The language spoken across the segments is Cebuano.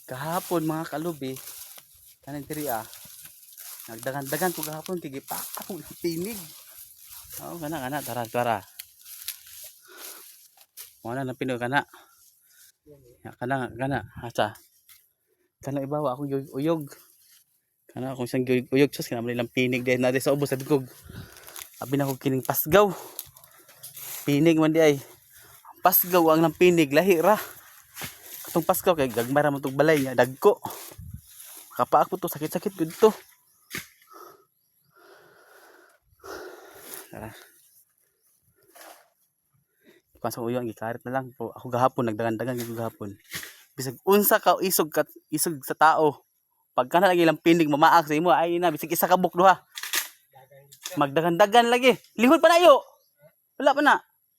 Kahapon, mga kalubi, kaning diri ah. Nagdagan-dagan ko gahapon kay gipaak ko ng tinig. Oo, kana kana, tara tara. Wala na pinoy kana. Ya, kana kana asa. Kana ibawa akong uyog. Kana akong isang uyog, uyog sus kana man ilang pinig dahil na sa ubos, sabi ko. Abi na ko kining pasgaw. Pinig man di ay. Pasgaw ang lang pinig lahi ra. Katong pasgaw kay gagmay ra man tong balay nga dagko. Kapaak ko to, sakit-sakit gud to. Tara. Kuan sa uyo ang gikarit na lang po. Ako gahapon nagdagan-dagan gyud ko gahapon. Bisag unsa ka isog ka isog sa tao. Pag kana lagi ilang pinig mamaak sa imo ay na bisag isa ka buok duha. Magdagan-dagan lagi. Lihod pa na yo. Wala pa na.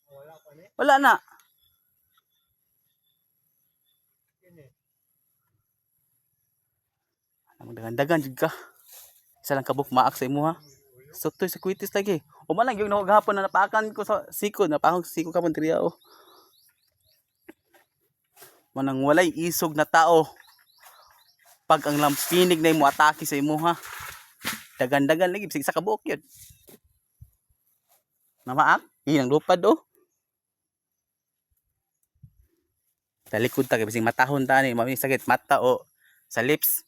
Wala pa ni. Wala na. Kini. Magdagan-dagan jud ka. Isa lang kabuk maak sa imo ha. Sutoy sa kwitis lagi. O man lang yung gahapon na napakan ko sa siko, napakan ko sa siko kapon diri oh. Manang walay isog na tao. Pag ang lampinig na imo atake sa imo ha. Dagan-dagan lagi bisag isa ka buok yun. Namaak? Iyan ang lupad oh. Talikod ta kay bisig matahon ta ni, mami sakit mata o sa lips.